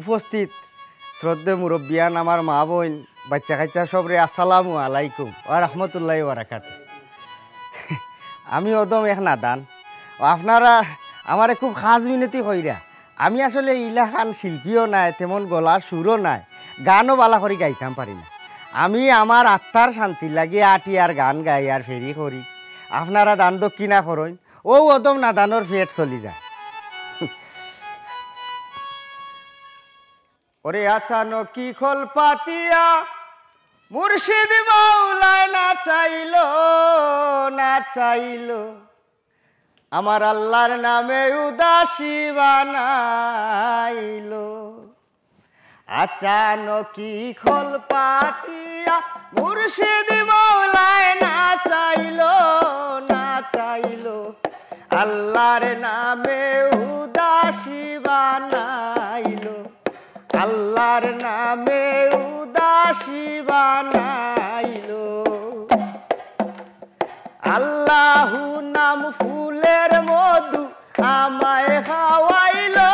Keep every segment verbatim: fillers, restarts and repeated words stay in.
উপস্থিত শ্রদ্ধেয় মুরব্বিয়ান, আমার মা বইন, বাইচ্চা কাইচ্চা সবরে আসসালামু আলাইকুম ওয়া রাহমাতুল্লাহি ওয়া বারাকাতুহু। আমি অদম এক নাদান, ও আপনারা আমারে খুব খাস মিনতি কইরা। আমি আসলে ইলাখান শিল্পীও নায়, তেমন গলা সুরও নায়, গানও বালা করি গাইতাম পারি না। আমি আমার আত্মার শান্তির লাগি আটি আর গান গাই আর ফেরি করি। আপনারা দান দক্ষিণা করইন, ও অদম নাদানর পেট চলি যায়। ওরে আচানক কি খল পাতিয়া মুর্শিদ মাওলায় নাচাইলো, নাচাইলো। আমার আল্লাহর নামে উদাসী বানাইলো। আচানক কি খল পাতিয়া মুর্শিদ মাওলায় নাচাইলো, নাচাইলো। আল্লাহর নামে উদাসী বানাইলো। আল্লাহর নামে উদাসী বানাইলো। আল্লাহু নাম ফুলের মধু আমায় খাওয়াইলো,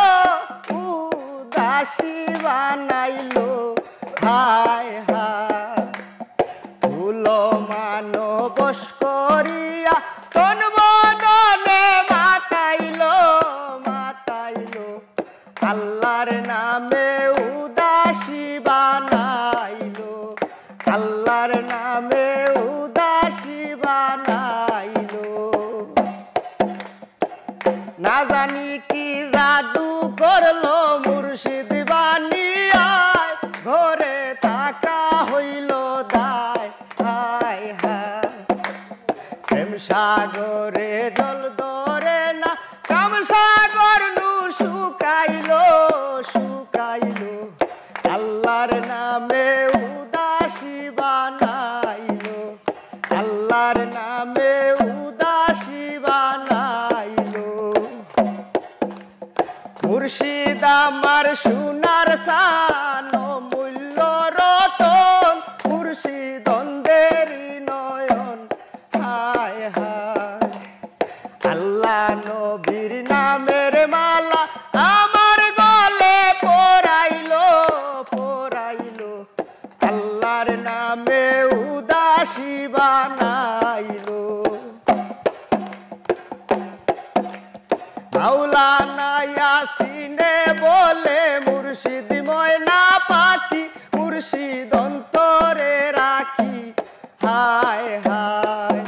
উদাসী বানাইলো। হায় হায়, ফুল মানবশ করিয়া তন বদনে মাতাইলো, মাতাইলো। আল্লাহর নামে উদাসী বানাইলো, আল্লাহর নামে উদাসী বানাইলো। না জানি কি জাদু করলো মুর্শিদ বানিয়ায়, ঘরে থাকা হইল দায়। হায় হায়, প্রেম সাগরে জল ধরে না, কাম সাগর নু শুকাইল, শুকাইল। আল্লাহর নামে উদাসী বানাইল, আল্লাহর নামে উদাসী বানাইল। মুর্শিদ আমার সোনার চান, অমূল্য রতন, মুর্শিদ অন্ধের নয়ন। হায় হায়, আল্লাহ নবীর নামের মালা আমার গলে পরাইল, পরাইল। আল্লাহর নামে উদাসী বানাইল। মাওলানা ইয়াসিনে বলে মুর্শিদ ময়না পাখি, মুর্শিদ অন্তরে রাখি। হায় হায়,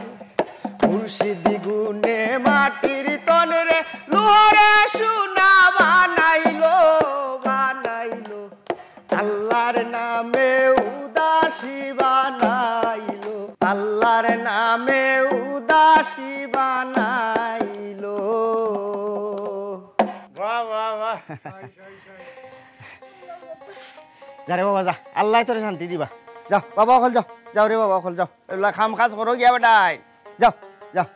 মুর্শিদ গুণে মাটির তনরে লোহরে সোনা বানাইল, বানাইল। আল্লাহর নামে উদাসী বানাইল, আল্লাহর নামে উদাসী বানাইল। বাহ, বাহ, বাহ। যা রে বাবা, যা। আল্লায় তোরে শান্তি দিবা। যাও, বাবা অকল যাও। যাও রে বাবা অকল যাও। এগুলা কাম কাজ করো গিয়া বেটায়। যাও, যাও।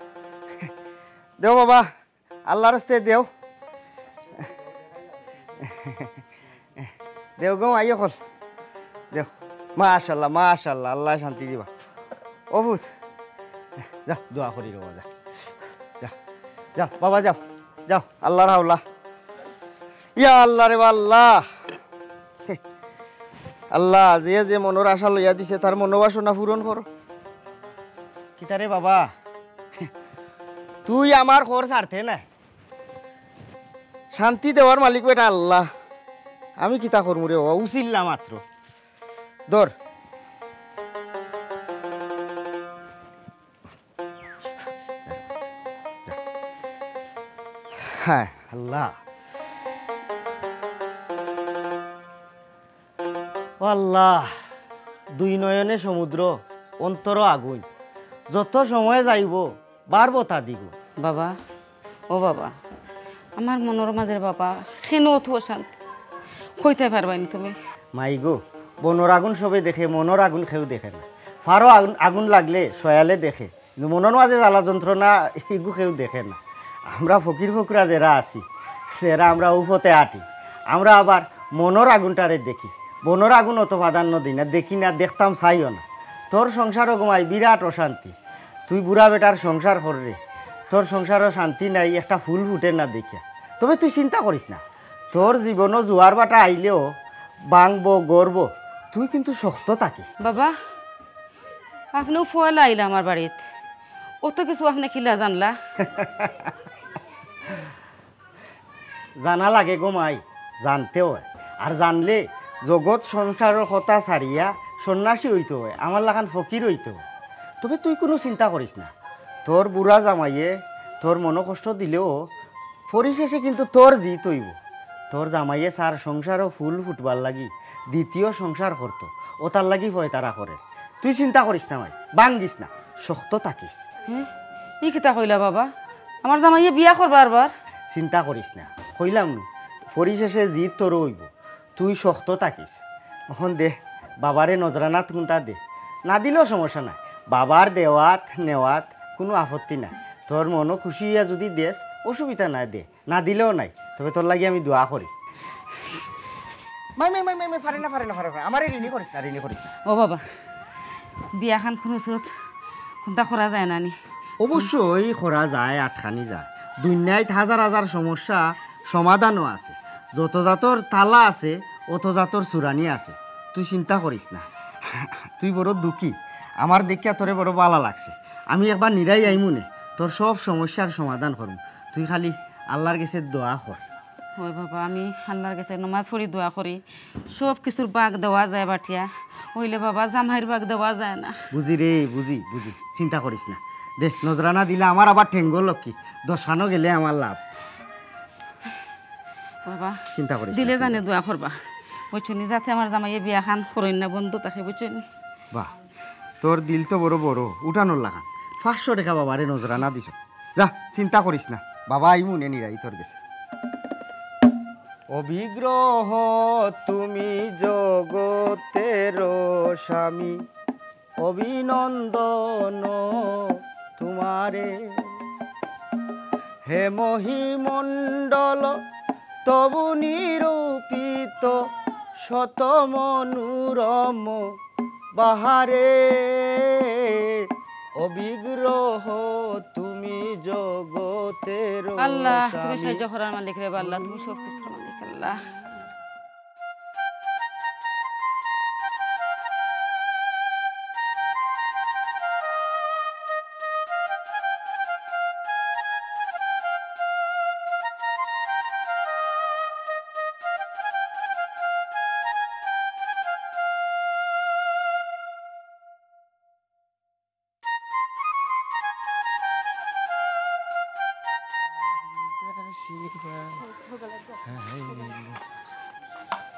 দেও বাবা, আল্লাহর রাস্তায় দেও। দেও গো, আই অকল। দেও। মাশাআল্লাহ, মাশাআল্লাহ, আল্লায় শান্তি দিবা। ও পুত, যা, দোয়া করি রে বাবা, যা। যা, যাও, বাবা যাও। যাও, আল্লাহর হাওলা। ইয়া আল্লাহ রে বা আল্লাহ। আল্লাহ, যে যে মনর আশা লইয়া দিছে, তার মনোবাসনা পূরণ করো। কিতা রে বাবা, তুই আমার ঘর ছাড়তে না। শান্তি দেওয়ার মালিক বেটা আল্লাহ। আমি কিতা করমু রে বাবা, উছিল্লা মাত্র। ধর। হায় আল্লাহ। ও আল্লাহ, দুই নয়নে সমুদ্র, অন্তর আগুন। যত সময় যাইব, বাড়ব তা দিগ। বাবা, ও বাবা, আমার মনর মাঝের বাবা, কেনে অত অশান্তি? কইতায় পারবায়নি তুমি? মাই গো, বনর আগুন সবে দেখে, মনর আগুন কেউ দেখে না। ফারো আগুন, আগুন লাগলে সয়ালে দেখে, কিন্তু মনর মাঝে জ্বালা যন্ত্রণা ইগু কেউ দেখে না। আমরা ফকির ফকরা যেরা আছি, যেরা আমরা অউ পথে আটি, আমরা আবার মনর আগুনটারে দেখি। বনর আগুন অত প্রাধান্য দেই না, দেখি না, দেখতাম চাইও না। তোর সংসারো গো মাই বিরাট অশান্তি। তুই বুড়া বেটার সংসার কররে, তোর সংসারো শান্তি নাই, একটা ফুল ফুটের না দেখিয়া। তবে তুই চিন্তা করিস না, তোর জীবনো জুয়ার বাটা আইলেও ভাঙবো, গড়বো, তুই কিন্তু শক্ত থাকিস। বাবা, আপনেও পয়লা আইলা আমার বাড়িত, অত কিছু আপনে কিলা জানলা? জানা লাগে গো মাই, জানতে অয়। আর জানলে জগৎ সংসারর কথা ছাড়িয়া সন্ন্যাসী অইতে অয়, আমার লাখান ফকির অইতে অয়। তবে তুই কুনু চিন্তা করিস না, তোর বুড়া জামাইয়ে তোর মনো কষ্ট দিলেও পরিশেষে কিন্তু তোর জিত অইবো। তোর জামাইয়ে সার সংসারো ফুল ফুটবার লাগি দ্বিতীয় সংসার করতো, অতার লাগি পয়তারা করের। তুই চিন্তা করিস না মাই, ভাঙ্গিস না, শক্ত থাকিস। হে, ই কিতা কইলা বাবা? আমার জামাইয়ে বিয়া করবা আরবার? চিন্তা করিস না, কইলাম নু, পরিশেষে জিত তোর অইবো। তুই শক্ত থাকিস। অখন দে, বাবারে নজরানাত কুনতা দে। না দিলেও সমস্যা নাই, বাবার দেওয়াত নেওয়াত কুনু আপত্তি নাই। তোর মনো খুশি অইয়া যুদি দেস, অসুবিধা নাই, দে। না দিলেও নাই, তবে তোর লাগি আমি দোয়া করি। মাই, মাই, মাই, মাই, মাই, পারে না, পারে না, পারে না। আমারে ঋণী করিস না, ঋণী করিস না। ও বাবা, বিয়াখান কুনু সুরত কুনতা করা যায় না নি? অবশ্যই করা যায়, আটকানি যায়। দুনিয়াত হাজার হাজার সমস্যা সমাধানও আছে। যত জাতর তালা আছে, অত জাতর চুরানি আছে। তুই চিন্তা করিস না। তুই বড় দুঃখী। আমার দেখিয়া তোরে বড় বালা লাগছে। আমি একবার নিরাই আইমুনে, তোর সব সমস্যার সমাধান করমু। তুই খালি আল্লার গেছে দোয়া কর। অয় বাবা, আমি আল্লার গেছে নমাজ পড়ি, দোয়া করি, সব কিছুর ভাগ দেওয়া যায় বাটিয়া, অইলে বাবা জামাইর ভাগ দেওয়া যায় না। বুঝি রে, বুঝি, বুঝি, চিন্তা করিস না। দে, নজরানা দিলে আমার আবার ঠেঙ্গো লক্ষ্মী, দশখানো গেলে আমার লাভ। বাবা, চিন্তা করিস না, দিলে চিন্তা জানে দোয়া করবা, বুঝছো নি, যাতে আমার জামাইয়ে বিয়াখান করইন না, বন্ধ থাকে, বুঝছো নি? বাহ, তোর দিল তো বড় বড়, উঠানোর লাখান। পাঁচশো টেকা বাবারে নজরানা দিছ। যা, চিন্তা করিস না, বাবা আইমুনে নিরাই তোর গেছে। অবিগ্রহ তুমি জগতের স্বামী, অভিনন্দন তোমারে। হে মহিমণ্ডল তবু নিরূপিত শত মনোরম বাহারে। অবিগ্রহ তুমি জগতের আল্লাহ, তুমি স্বামী। সাহায্য করার মালিক রে বা আল্লাহ, তুমি সব কিছুর মালিক আল্লাহ।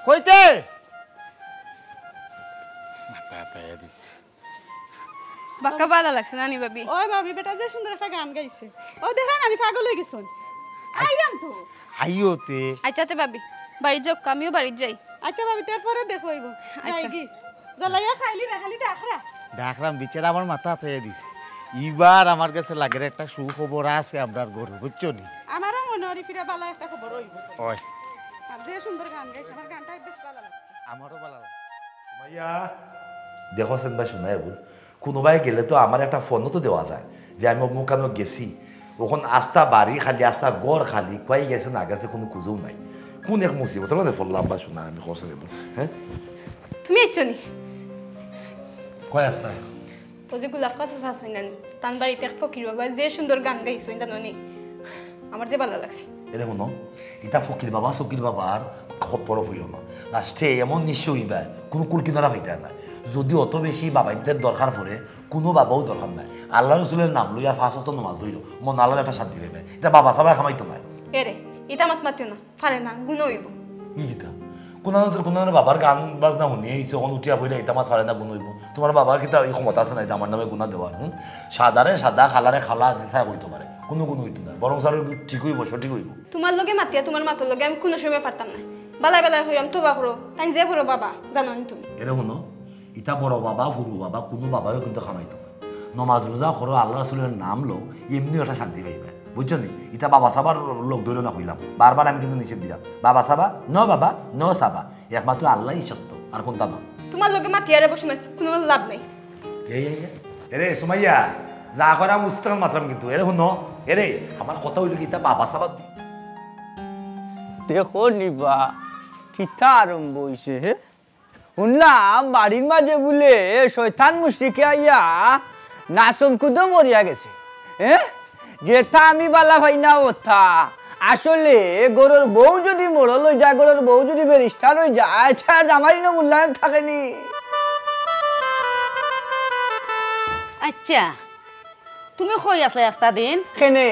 কইতে? মাথা আতাইয়া দিছে। বাক্কা বালা লাগছে নানি ভাবি। ওই ভাবি, বেটা যে সুন্দর একটা গান গাইছে। ও দেখইন, আমি পাগল অই গেছইন। আইরাম তো। আইও তে। আচ্ছা তে ভাবি, বাড়িত যাউক, আমিও বাড়িত যাই। আচ্ছা ভাবি, তারপরে দেখা অইবো। আচ্ছা। যাইগি। জ্বালাইয়া খাইলি না, খালি ডাকরা। ডাকরাম, বিচারা আমার মাথা আতাইয়া দিছে। ইবার আমার গেছে লাগের একটা সুখবর আছে আমরার ঘরো, বুঝছো নি? আমারও মনো অয় ফিরা বালা একটা খবর অইবো। ওই। আর যে সুন্দর গান গাইছে, আমার গানটা বেশ বালা লাগছে। আমারও বালা লাগছে। মাইয়া, দেখো সেন ভাই শোনায় বল, কুনুবায় গেলে তো আমারে একটা ফোনও তো দেওয়া যায় যে আমি অমুকানো গেছি। অখন আস্তা বাড়ি খালি, আস্তা ঘর খালি, কই গেছে না গেছে কুনু খুঁজও নাই। কুন এক মুসিবতর মাঝে পড়লাম বা শোনা আমি, কও সেন ভাই বল, হ্যাঁ? তুমি আইছো নি? কই আস্তা? অউ যে গোলাপ গাছ আছে, আছে না? তান বাড়িত এক ফকির বাবা যে সুন্দর গান গাইছইন, জানো নি? আমার যে বালা লাগছে। এরে হুনো, ইতা ফকির বাবা, সকির বাবার খপ্পরো পড়িও না। লাস্টে এমন নিঃস্ব অইবায়, কুনু কুল কিনারা পাইতায় নায়। যুদি অত বেশি বাবাইন্তের দরকার পড়ে, কুনু বাবাও দরকার নাই। আল্লার রসুলের নাম লইয়া পাঁচ ওয়াক্ত নমাজ পড়িও, মন আলাদা একটা শান্তি পাইবায়। ইতা বাবা সাবায় কামাইতো নায়। এরে, ইতা মাত মাতিও না। পারে না, গুনা অইবো। ই কিতা? কুনানো তোর কুনানো বাবার গান বাজনা হুনিয়া আইছো, অখন উঠিয়া কইরা ইতা মাত পারে না, গুনা অইবো। তুমার বাবার কিতা ই ক্ষমতা আছে না, ইতা আমার নামে গুনা দেওয়ার, হুম? সাদারে সাদা, কালারে কালা, যেতা কইতো পারে। কুনু গুনা অইতো না। বরং আরো ঠিক অইবো, সঠিক অইবো। তুমার লগে মাতিয়া তুমার মাতর লগে আমি কুনু সময় পারতাম না। বালায় বালায় কইরাম, তওবা করো। তাইন যে বড় বাবা, জানো নি তুমি? এরে হুনো, ইতা বড় বাবা, হুরু বাবা, কুনু বাবায়ও কিন্তু কামাইতো না। নমাজ রোজা করো, আল্লার রসুলের নাম লও, এমনিও একটা শান্তি পাইবায়। বুঝছো নি? ইতা বাবা সাবার লোক ধরো না কইলাম, বারবার আমি কিন্তু নিষেধ দিলাম, বাবা সাবা, ন বাবা, ন সাবা, একমাত্র আল্লাহই সত্য, আর কোনটা না। তোমার লগে মাতিয়ারে বসে কোনো লাভ নেই। এই, এই, এই। এরে সুমাইয়া, যা করাম উচিত মাত্রাম কিন্তু। এরে হুনো, এরে, আমার কথা হইল কি, ইতা বাবা সাবা। দেখো নিবা, কিতা আরম্ভ হইছে, হে? শুনলাম বাড়ির মাঝে বুলে শয়তান মুশরিকে আইয়া নাচন কুদো মরিয়া গেছে, হে? যেটা আমি বালা পাই না ওটা। আসলে ঘরর বউ যদি মরল হই যায়, ঘরর বউ যদি ব্যারিস্টার হই যায়, তার জামাই না মূল্যায়ন থাকেনি। আচ্ছা, তুমি কই আছলায় আস্তা দিন? কেনে?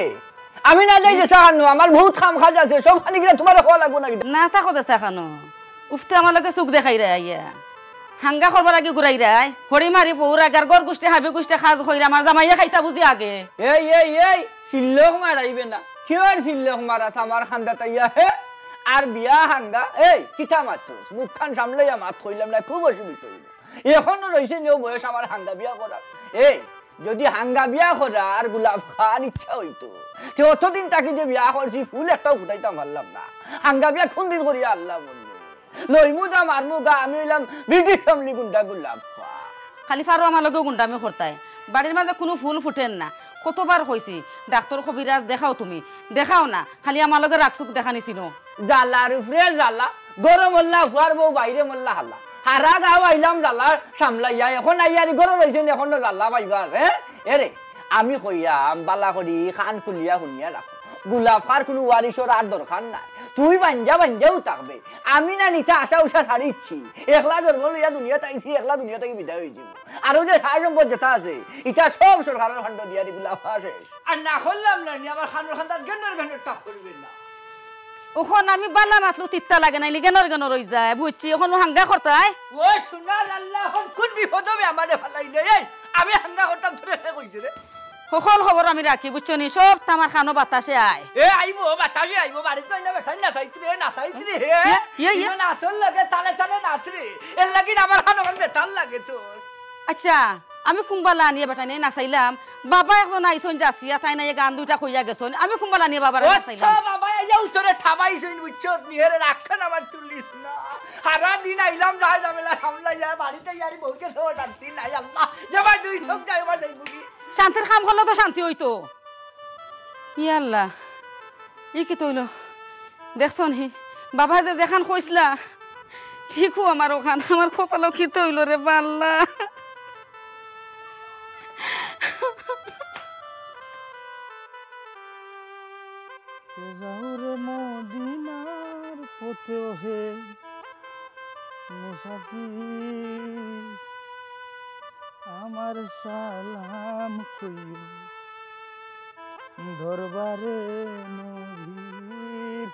আমি না যাই যে সাহানো, আমার বহুত কাম কাজ আছে, সব খানি কিনা তোমার হওয়া লাগবো না কিনা? না থাকো দে সাহানো, উফতে আমার লগে চুক দেখাইরায় আইয়া। হাঙ্গা করবার লাগি ঘুরাইরায়, হড়ি মারি বউর আগে আর ঘর গুষ্টি হাবি গুষ্টি কাজ কইরা আমার জামাইয়ে খাইতা বুঝি আগে। এই, এই, এই, চিল্লক মারাইবে না। কিওর চিল্লক মারাত আমার খান্দাত আইয়া, হে? আর বিয়া হাঙ্গা, এই, কিতা মাতস? মুখখান সামলাইয়া মাত, কইলাম না, খুব অসুবিধা হইল। এখনো রইছে নিও বয়স আমার হাঙ্গা বিয়া করার। এই, যদি হাঙ্গা বিয়া করার গোলাপ খান ইচ্ছা হইতো, তে অতদিন থাকি যে বিয়া করছি, ফুল একটাও ফুটাইতাম পারলাম না। হাঙ্গা বিয়া কোন দিন করিয়া আল্লাহ মনে। লইমু যা মারমু গা, আমি হইলাম ব্রিটিশ আমলি গুন্ডা গোলাপ খান। খালি ফারো আমার লগেও গুন্ডামি করতায়। বাড়ির মাঝে কোনো ফুল ফুটের না। কতবার কইছি, ডাক্তর কবিরাজ দেখাও তুমি। দেখাও না, খালি আমার লগে রাগ চুক দেখানি চিনো। জ্বালার উপরে জ্বালা, ঘরো মল্লা ফুয়ার বউ বাইরে মল্লা হালা। হারা গাঁও আইলাম জ্বালা সামলাইয়া, এখন আইয়ারি ঘরো রইছেন, এখনো জ্বালা পাইবার, হে? এরে, আমি কইয়াম, বালা করি কান খুলিয়া শুনিয়া রাখো। গোলাপ খার কোনো ওয়ারিশর আর দরকার নাই। তুই বাঞ্জা বাঞ্জাও থাকবে। আমি না নিতা আশা উষা ছাড়িচ্ছি। একলা জন্ম লইয়া দুনিয়াত আইছি, একলা দুনিয়া থাকি বিদায় হয়ে যাবো। আর ওই যে সারা সম্পদ যেটা আছে, ইটা সব সরকারের ফান্ড দিয়া দি গোলাপ খা শেষ। আর না করলাম না নি, আমার খানোর খান্দাত গেন্ডর গেন্ডর টাক করবে না। ওখন আমি বালা মাতলু তিত্তা লাগে নাইলে গেনর গেনর হই যায়, বুঝছি, ওখন হাঙ্গা করতায়। ও সোনার আল্লাহ, এখন কোন বিপদ হবে আমারে ফালাইলে? এই, আমি হাঙ্গা করতাম তোরে কে কইছে রে? সকল খবর আমি রাখি, বুঝছো নি? সব তো আমার খানো বাতাসে আয়। এ, আইবো, বাতাসে আইবো, বাড়িত আইলে বেটাই নাচাইত রে, নাচাইত রে, হে? ইয়ে, ইয়ে, ইয়ে। ইনো নাচর লাগে, তালে তালে নাচ রে। এর লাগি আমার খানো বেতাল লাগে তোর। আচ্ছা, আমি কুম্বালা আনিয়া বেটাই নাই নাচাইলাম। বাবা এখন আইছইন যাচিয়া, তাই নাই গান দুইটা কইয়া গেছইন। আমি কুম্বালা আনিয়া বাবার ও নাচাইলাম। আচ্ছা, বাবা, এই যে উত্তরে থামাইছইন, বুঝছত নি? হেরে রাখেন আমার তুলিস না। সারা দিন আইলাম, যায় ঝামেলা সামলাই যায়, বাড়িতে ইয়ারি বউকে তো ডাকতি নাই, আল্লাহ। যে ভাই দুই চোখ যায়, ভাই যাইব কি? শান্তির কাম করলে তো শান্তি হইতো। ইয়া আল্লাহ, ই কিতা অইলো? দেখছনি, বাবায় যে যেখান কইছলা, ঠিকউ আমার ওখান, আমার কপালো কিতা অইলো রে বা আল্লাহ। কে যাও রে মদিনার পথে হে মুসাফির, আমার সালাম কইও দরবারে নবীর,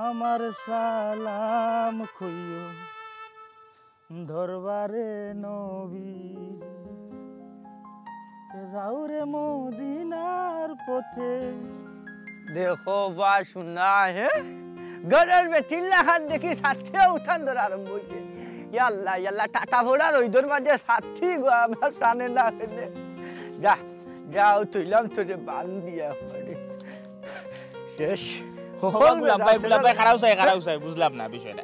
আমার সালাম কইও দরবারে নবীর। কে যাও রে মদিনার পথে। দেখো বা সোনা, হে? ঘরর বেটির লাখান দেখি ছাতিয়ে উঠান ধরা আরম্ভ হইছে। ইয়াল্লা, ইয়াল্লা, টাটা ফোড়া রইদর মাঝে ছাতি গো, আমার টানে না খেলে। যা, যাও, তুইলাম তোরে বান দিয়া পড়ে। শেষ। ও, বুলাম ভাই, বুলাম ভাই, খাড়াও চাই, খাড়াও চাই, বুঝলাম না বিষয়টা।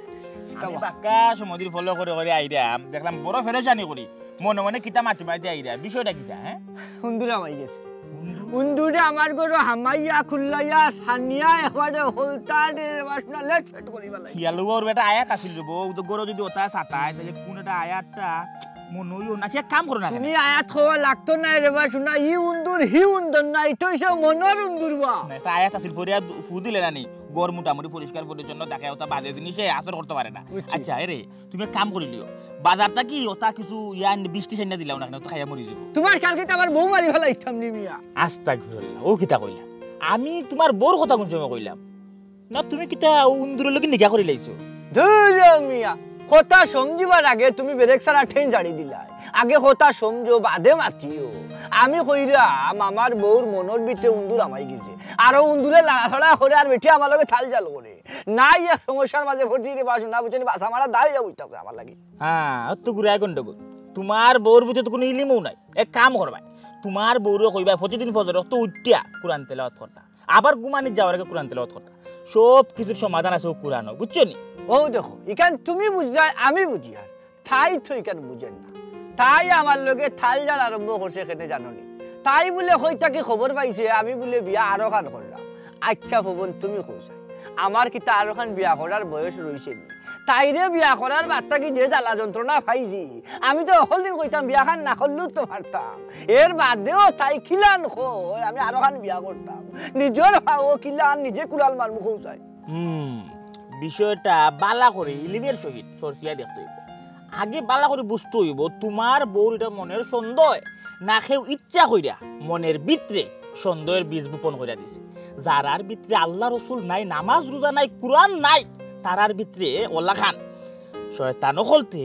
আমি বাক্কা সমুদ্র ফলো করে করে আইরাম, দেখলাম বড় ফেরেশানি করি। মনে মনে কিতা মাতি মাতি আইরা, বিষয়টা কিতা, হ্যাঁ? উন্দুর হামাই গেছে। উন্দুরে আমার ঘরো হামাইয়া, খুল্লাইয়া, সানিয়া, একবারে হলতা রে, বাসনা লেট ফেট করি বেলাই। হিয়ালু ওর বেটা আয়াত আছিল রে বউ, তো ঘরো যদি ওটা সাতায়, তাহলে কোন একটা আয়াতটা মনে হইও না, সে এক কাম করো না তুমি কেন? আয়াত খাওয়া লাগতো না রে বা, শোনা, ই উন্দুর, হি উন্দুর না, এটা হইছে মনর উন্দুর বা। না, একটা আয়াত আছিল, ফরিয়া ফু দিলে না নি, ঘর মোটামুটি পরিষ্কার পরিচ্ছন্ন থাকে, ওটা বাজে জিনিসে আসর করতে পারে না। বুঝছি। আচ্ছা, এরে, তুমি এক কাম করি লিও, বাজার থাকি ওটা কিছু ইয়ান বৃষ্টি সাইনা দিলাও না কেন, তো খাইয়া মরি যাবো। তোমার কালকে তো আমার বউ মারি ফেলাইতাম নি মিয়া। আস্তাগফিরুল্লাহ, ও কিতা কইলা? আমি তোমার বউর কথা কোন সময় কইলাম? না, তুমি কিতা উন্দুরের লগে নিকা করি লাইছো? ধুর মিয়া, কথা সমঝিবার আগে তুমি ব্রেক ছাড়া ট্রেন ছাড়ি দিলায়। আগে কথা সমঝো, বাদে মাতিও। আমি কইরাম, আমার বউর মনর ভিতরে উন্দুর হামাই গেছে। আরো উন্দুরে লাড়াফাড়া করে আর বেটি আমার লগে থাল জাল করে। নাই এক সমস্যার মাঝে পড়ছি রে বাসু, না বুঝছি, বাসা মারা দাঁড়িয়ে যাবো ইচ্ছা আছে আমার লাগি। হ্যাঁ, অত ঘুরায় গন্ডগোল। তোমার বউর ভিতরে তো কোনো ইলিমও নাই। এক কাম করবায়, তুমার বউরে কইবায় প্রতিদিন ফজর অক্ত উঠিয়া কুরআন তেলাওয়াত করতা, আবার ঘুমানিত যাওয়ার আগে কুরআন তেলাওয়াত করতা। সব কিছুর সমাধান আছে অউ কুরআনো, বুঝছো নি? অউ দেখো, ইখান তুমি বুঝরায়, আমি বুঝিয়ার, তাই তো ইখান বুঝের না। তাই আমার লগে তাল ঝাড়া আরম্ভ করছে কেনে জানো নি? তাই বুলে কই থাকি খবর পাইছে আমি বুলে বিয়া আরোখান কররাম। আইচ্ছা পবন, তুমি কও চাই, আমার কিতা আরোখান বিয়া করার বয়স রইছে নি? তাইরে বিয়া করার বাদ থাকি যে জ্বালা যন্ত্রণা পাইছি, আমি তো হকল দিন কইতাম বিয়াখান না করলেও তো পারতাম। এর বাদেও তাই কিলান কয় আমি আরোখান বিয়া করতাম। নিজর পাও কিলান নিজে কুড়াল মারমু কও চাই। হুম, বিষয়টা বালা করি ইলিমের সহিত চর্চিয়া দেখতে অইবো। আগে বালা করি বুঝতে অইবো, তুমার বউর ইটা মনের সন্দেহ, না কেউ ইচ্ছা কইরা মনের ভিতরে সন্দেহের বীজ বপন কইরা দিছে। যারার ভিতরে আল্লাহ রসুল নাই, নামাজ রোজা নাই, কুরআন নাই, তারার ভিতরে অলাখান শয়তান অকলতে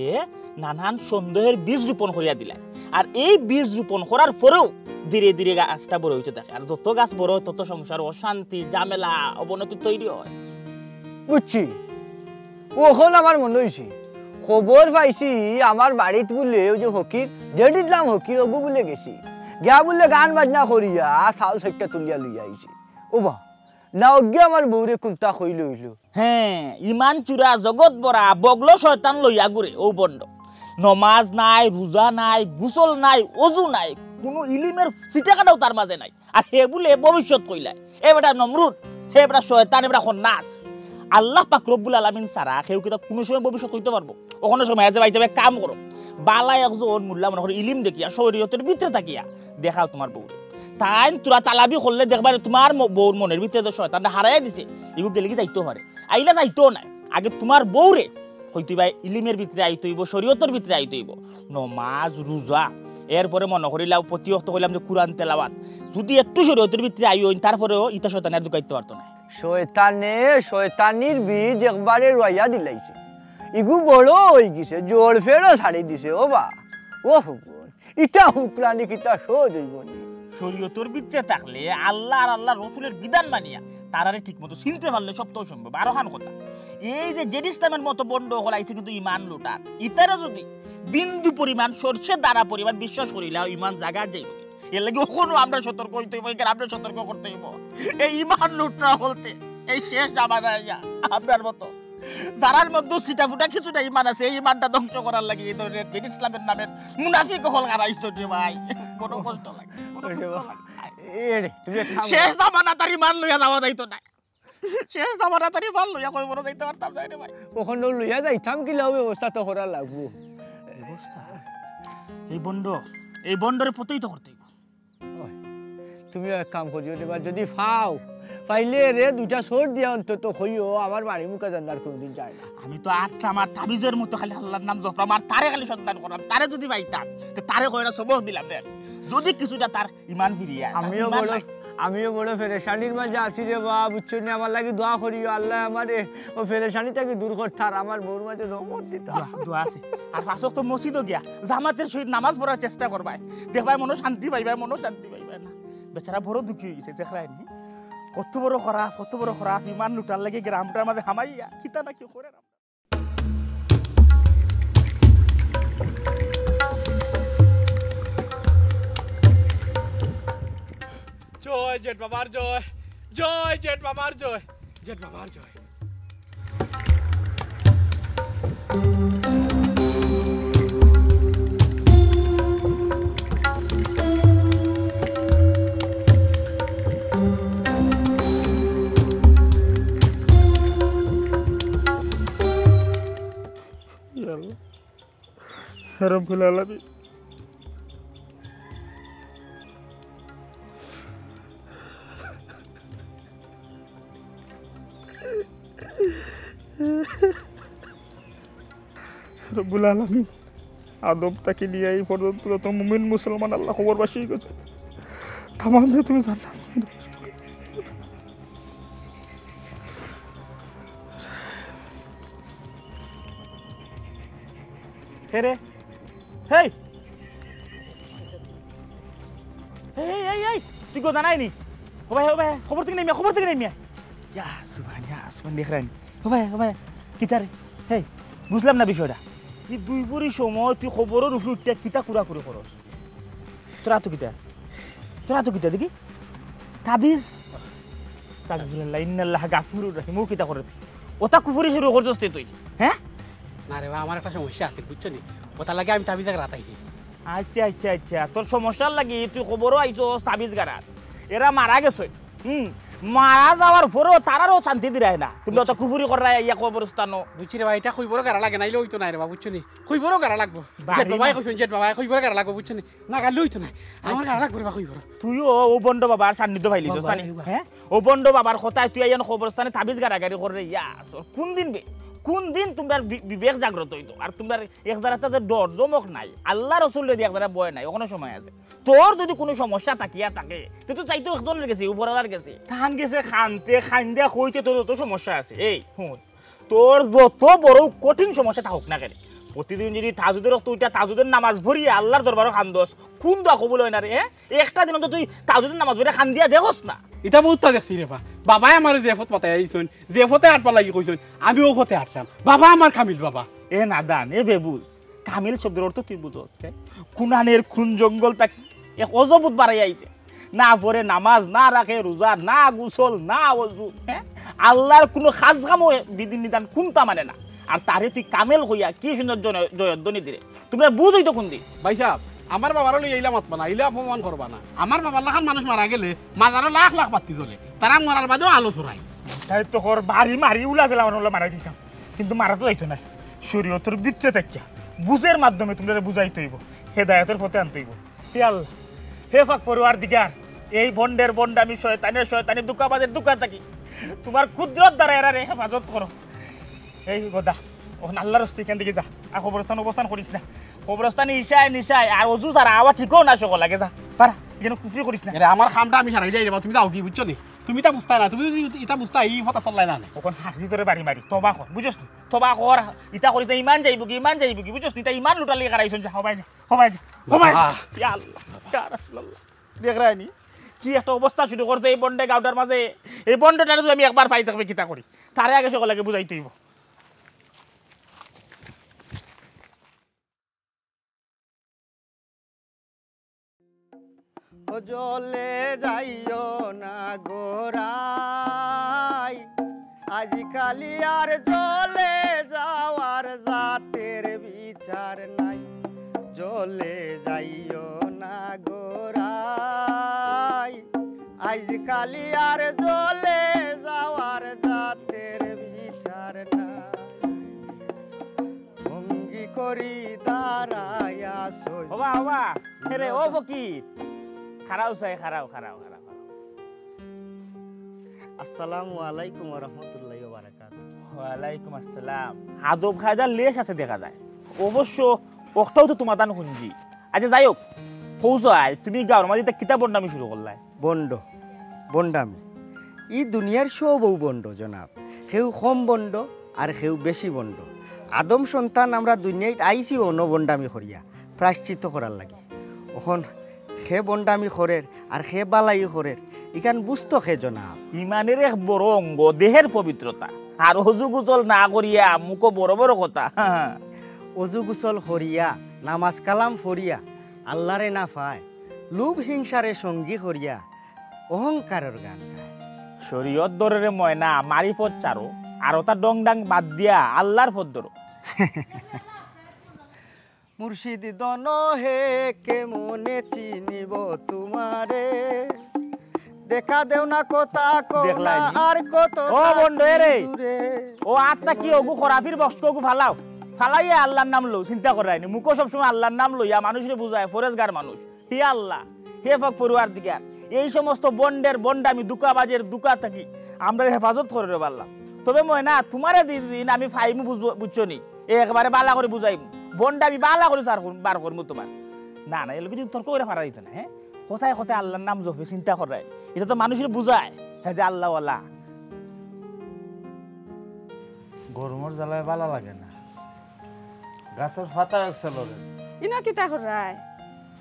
নানান সন্দেহের বীজ রোপণ করিয়া দিলায়। আর এই বীজ রোপণ করার পরেও ধীরে ধীরে গাছটা বড় অইতে থাকে। আর যত গাছ বড় অয়, তত সংসার অশান্তি, ঝামেলা, অবনতি তৈরি অয়। বুঝছি, অখন আমার মনো অইছে, খবর পাইছি আমার বাড়িত বুলে অউ যে ফকির, জেডিতলাম ফকির, অগু বুলে গেছে, গিয়া বুলে গান বাজনা করিয়া চাউল চাইট্টা তুলিয়া লইয়া আইছে। ওবা, না অগিয়া আমার বউরে কুন্তা কইলো অইলো। হে, ইমান চুরা, জগৎ ভরা, বগলো শয়তান লইয়া ঘুরে অউ ভন্ড। নমাজ নাই, রোজা নাই, গোসল নাই, অজু নাই, কুনু ইলিমের ছিটেকাটাও তার মাঝে নাই। আর হে বুলে ভবিষ্যৎ কইলায়। এ বেটা নমরুদ, হে বেটা শয়তান, এ বেটা খন্নাস। আল্লাহ পাক রব্বুল আলামিন ছাড়া কেউ কিতা কুনু সময় ভবিষ্যৎ কইতে পারবো? অখনো সময় আছে ভাই, যাবে কাম করো। বালা একজন মোল্লা মনো করো ইলিম দেখিয়া, শরীয়তের ভিতরে থাকিয়া দেখাও তুমার বউরে। তাইন তুরা তালাবি করলে দেখবায় নি তুমার ম-, বউর মনের ভিতরে যে শয়তানটা হারাইয়া দিছে, ইগু গেলেগি যাইতো পারে। আইলা যাইতো নায়। আগে তুমার বউরে কইতে অইবো ইলিমের ভিতরে আইতে অইবো, শরীয়তের ভিতরে আইতে অইবো। নমাজ, রোজা, এরপরে মনো করিলাও প্রতি ওয়াক্ত কইলাম যে কুরআন তেলাওয়াত। যুদি একটু শরীয়তের ভিতরে আইন, তারপরেও ইতা শয়তানে আর ঢুকাইতে পারতো নায়। শয়তানে শয়তানির বীজ একবারে রুয়াইয়া দিলাইছে। ইগু বড় অইগেছে, জড় ফেরও ছাড়ি দিছে। ওবা, ও হুকুন, ইটা হুকরানি কিতা সহজ অইবো নি? শরীয়তর ভিতরে থাকলে আল্লাহ আর আল্লাহর রসুলের বিধান মানিয়া তারারে ঠিকমতো চিনতে পারলে সব তো সম্ভব। আরোখান কথা, এই যে জেড ইসলামের মতো ভন্ড অকল আইছে কিন্তু ইমান লুটার, ইতারে যুদি বিন্দু পরিমাণ সর্ষে দানা পরিমাণ বিশ্বাস করিলাও ইমান জাগাত যাইবো। এর লাগি অখনো আমরা সতর্ক অইতে অইবো, এখানে আমরা সতর্ক করতে অইবো। এই ইমান লুটরা বলতে এই শেষ জামানায় আইয়া আমরার মতো যারার মধ্যে ছিটাফুটা কিছুটা ইমান আছে, এই ইমানটা ধ্বংস করার লাগি এই ধরনের দিন ইসলামের নামের মুনাফিক অকল গাড়াইছো রে ভাই। বড় কষ্ট লাগে, বড় দুঃখ লাগে। এ রে, তুমি এক কাম করো। শেষ জামানাত আর ইমান লইয়া যাওয়া যাইতো না। শেষ জামানাত আর ইমান লইয়া কই বড় যাইতে পারতাম না রে ভাই। অখন লইয়া যাইতাম কিলা, ব্যবস্থা তো করা লাগবো। ব্যবস্থা? এই ভন্ড, এই ভন্ডরে পতিত করতে অইবো। ওই, তুমি এক কাম করিও রে বা, যুদি পাও, পাইলে রে দুইটা চড় দিয়া অন্তত কইও, আমার বাড়ি মুখা জান্নার কোনোদিন যায় না। আমি তো আটটা আমার তাবিজের মতো খালি আল্লাহর নাম জপলাম, আর তারে খালি সন্ধান করলাম, তারে যুদি পাইতাম, তে তারে কয়টা সবক দিলাম রে। যুদি কিছুটা তার ইমান ফিরিয়া, তার আমিও ইমান বড়, নাই। আমিও বড় পেরেশানির মাঝে আছি রে বা, বুঝছো নি? আমার লাগি দোয়া করিও, আল্লাহ আমারে ও পেরেশানি থাকি দূর করতার, আমার বউর মাঝে রহমত দিতা। দোয়া, দোয়া আছে। আর পাঁচ ওয়াক্ত মসজিদও গিয়া জামাতের সহিত নামাজ পড়ার চেষ্টা করবায়, দেখবায় মনো শান্তি পাইবায়, মনো শান্তি পাইবায় না। বেচারা বড় দুঃখী অইগেছে, দেখরায় নি? কত বড় খারাপ, কত বড় খারাপ, ইমান লুটার লাগি গ্রামটার মাঝে হামাইয়া কিতা না কি করে। জয় জেঠ বাবার জয়, জয় জেঠ বাবার জয়, জেঠ বাবার জয়। ইয়া আল্লাহ, রব্বুল আলামিন। রব্বুল আলামিন, আদম থাকি নিয়া এই পর্যন্ত যত মুমিন মুসলমান আল্লাহ কবরবাসী অইগেছে, তামামরে তুমি জান্নাত। হে রে, হেই! এই, এই, এই, এই, তুই কথা নাই নি? ও ভাই, ও ভাই, খবর থাকি নেমে আয়, খবর থাকি নেমে আয়। ইয়া সুবহান, ইয়া সুবহান, দেখরায় নি? ও ভাই, ও ভাই, কিতা রে? হেই, বুঝলাম না বিষয়টা। এই দুই বুড়ি সময় তুই খবরর উপরে উঠিয়া কিতা কুড়াকুড়ি করস? তোর আতো কিতা? তোরা তো কিতা দেখি? তাবিজ? আস্তাগফিরুল্লাহ, ইন্নাল্লাহ গাফুরুর রহিম। ও কিতা করে? ওটা কুফুরি শুরু করছস তে তুই, হ্যাঁ? না রে বা, আমার একটা সমস্যা আছে, বুঝছো নি? ওটা লাগে আমি তাবিজ গারাত আইছি। আচ্ছা, আচ্ছা, আচ্ছা, তোর সমস্যার লাগি তুই কবরো আইছস তাবিজ গারাত। এরা মারা গেছে, হুম, মারা যাওয়ার পরেও তারারও শান্তি দিরায় না। তুমি অত কুফুরি কররায় ইয়া কবরস্থানো। বুঝছি রে বা, এটা কইবরও গারা লাগে, নাইলে অইতো নায় রে বা, বুঝছো নি? কইবরও গারা লাগবো। বাড়ি জেঠ বাবায় না। কইছইন, জেঠ বাবায় কইবরও গারা লাগবো, বুঝছো নি? না গাইলে অইতো নায়। আমার আচ্ছা। গারা লাগবো রে বা, কইবরও। তুইও ও ভন্ড বাবার সান্নিধ্য পাইলিছস, বাবা জানি? রে বা। হ্যাঁ? ও ভন্ড বাবার কথায় তুই আইয়ান কবরস্থানে তাবিজ গারাগারি কররে, ইয়া, তোর কোন দিন বে-, কোন দিন তোমরার বি-, বিবেক জাগ্রত অইতো? আর তোমরার এক জারাত যে ডর, জমক নাই, আল্লাহ রসুলরে দি এক জারা ভয় নাই, অখনো সময় আছে। তোর যদি কুনু সমস্যা থাকিয়া থাকে, তে তুই চাইতো একজনর গেছে, উপরআলার গেছে। তান গেছে কানতে, কাইন্দা কইতে তোর যত সমস্যা আছে। এই, হুন, তোর যত বড় কঠিন সমস্যা থাকুক না কেনে, প্রতিদিন যদি তাহাজ্জুদের অক্ত উঠিয়া তাহাজ্জুদের নামাজ পড়িয়া আল্লাহর দরবারো কান্দস, কুন দোয়া কবুল অয় না রে, হ্যাঁ? একটা দিন অন্তত তুই তাহাজ্জুদের নামাজ পড়িয়া কান্দিয়া দেখস না। ইটা বউততা দেখছি রে বা। বাবায় আমারে যে পথ মাতাইয়া আইছইন, যে পথে আটবার লাগি কইছইন, আমি অউ পথে আটরাম। বাবা আমার কামিল বাবা। এ নাদান, এ বেবুঝ, কামিল শব্দর অর্থ তুই বুঝস, হ্যাঁ? কুনানের কুন জঙ্গল থাকি এক অজবুত বারাইয়া আইছে। না পড়ে নামাজ, না রাখে রোজা, না গোসল, না অজু, হ্যাঁ? আল্লাহর কুনু কাজ কামও বিধি নিধান কুনতা মানে না। আর তারে তুই কামেল কইয়া কি সুন্দর জয়-, জয়ধ্বনি দিরে। তুমরা বুঝ অইতো কুন দিন? ভাইসাব, আমার বাবারে লইয়া ইলা মাতবা না, ইলা অপমান করবা না। আমার বাবার লাখান মানুষ মারা গেলে মাজারো লাখ লাখ বাত্তি জ্বলে, তারা মরার বাদেও আলো ছড়ায়। তাই তো কর বাড়ি মারি উলা জেলা উলা মারাই দিতাম, কিন্তু মারা তো যাইতো নায়। শরীয়তর ভিতরে থাকিয়া বুঝের মাধ্যমে তুমরারে বুঝাইতে অইবো, হেদায়েতর পথে আনতে অইবো। হে আল্লাহ, হে পাক পরওয়ারদিগার, এই ভন্ডের ভন্ডামি, শয়তানের শয়তানি, ধুকাবাজের ধুকা থাকি তুমার কুদরত দ্বারা এরারে হেফাজত করো। এই গদা, অখন আল্লাহর ওয়াস্তে ইখান থাকি যা। আর কবরস্থান অবস্থান করিস না। কবরস্থানে ইশায় নিশায় আর অজু ছাড়া আওয়া ঠিকও না, সকল লাগে যা। পারা, ইখানো কুফরি করিস না। এরে, আমার কামটা আমি সারাই যাই রে বা, তুমি যাওগি, বুঝছো নি? তুমি ইতা বুঝতায় না, তুমি যদি ইতা বুঝতায়, ই কথা চললায় না নে। অখন হারজি তোরে বাড়ি মারি, তওবা কর, বুঝছস নি? তওবা কর, ইতা করিস না, ইমান যাইবোগি, ইমান যাইবোগি, বুঝছস নি? ইতা ইমান লুটার লাগি খাড়াইছইন, যা, হবায় যা, হবায় যা, হবায়। বাবা। ইয়া আল্লাহ, ইয়া রাসূলুল্লাহ। দেখরায়নি? কি একটা অবস্থা শুরু করছে এই ভন্ডে গাউটার মাঝে। এই ভন্ডটারে যদি আমি একবার পাই, থাকবে কিতা করি? তারে আগে সকল আগে বুঝাইতে অইবো। ও জলে যাইও না গো রাই, আজকালি আর জলে যাওয়ার জাতের বিচার নাই। জলে যাইও না গো রাই, আজকালি আর জলে যাওয়ার জাতের বিচার নাই। ভঙ্গি করি দাঁড়াইয়া সই। হবা, হবা। হে রে, ও ফকির। খাড়াও চাই, খাড়াও, খাড়াও, খাড়াও, খাড়াও। আসসালামু আলাইকুম ওয়া রাহমাতুল্লাহি ওয়া বারাকাতুহু। ওয়ালাইকুম আসসালাম। আদব কায়দার লেশ আছে দেখা যায়। অবশ্য অখটাউ তো তুমার তান হুনছি। আচ্ছা, যাই হউক, ফৌজায়, তুমি গাউর মাঝে ইতা কিতা ভন্ডামি শুরু করলায়? ভন্ড, ভন্ডামি। ই দুনিয়ার সবউ ভন্ড জনাব। কেউ কম ভন্ড আর কেউ বেশি ভন্ড। আদম সন্তান আমরা দুনিয়াত আইছি অনো ভন্ডামি করিয়া, প্রায়শ্চিত্ত করার লাগি। অখন কে ভন্ডামি করের আর কে বালাই করের, ইখান বুঝতো কে জনাব? ইমানের এক বড় অঙ্গ দেহের পবিত্রতা, আর অজু গোসল না করিয়া মুখো বড় বড় কথা। অজু গোসল করিয়া, নামাজ কালাম পড়িয়া, আল্লারে না পায়, লোভ হিংসারে সঙ্গী করিয়া অহংকারর গান গায়। শরীয়ত ধরো রে ময়না, মারিফত ছাড়ো, আর অতা ডং ডাং বাদ দিয়া আল্লার পথ ধরো। মুর্শিদ ধন হে কেমনে চিনিব তুমারে, দেখা দেও না কথা কও না দেখলায়নি? আর কত ও থাকি বন্ধু, এ রে। দূরে। ও আত্মা কি ওগু খরাফির বক্স ওগু ফালাও, ফালাইয়া আল্লার নাম লও, চিন্তা কররায়নি। মুখো সবসময় আল্লার নাম লইয়া মানুষরে বুঝায়, ফরেজগার মানুষ। হে আল্লাহ, হে পাক পরওয়ারদিগার, এই সমস্ত ভন্ডের ভন্ডামি, ধুকাবাজের ধুকা থাকি আমরারে হেফাজত করো রে আল্লাহ। তবে ময়না, তুমারে যেদিন আমি পাইমু বুঝবো, বুঝছো নি? একবারে বালা করি বুঝাইমু। ভন্ডামি বালা করি বার করমু তুমার। না, না, এর লগে যদি তর্ক করি পারা যাইতো না, হ্যাঁ? কথায় কথায় আল্লার নাম জপে, চিন্তা কররায়। ইতা তো মানুষরে বুঝায়, হে যে আল্লাওয়ালা। গরমর জ্বালায় বালা লাগে না। গাছর পাতা একসা লড়ে। ইনো কিতা কররায়?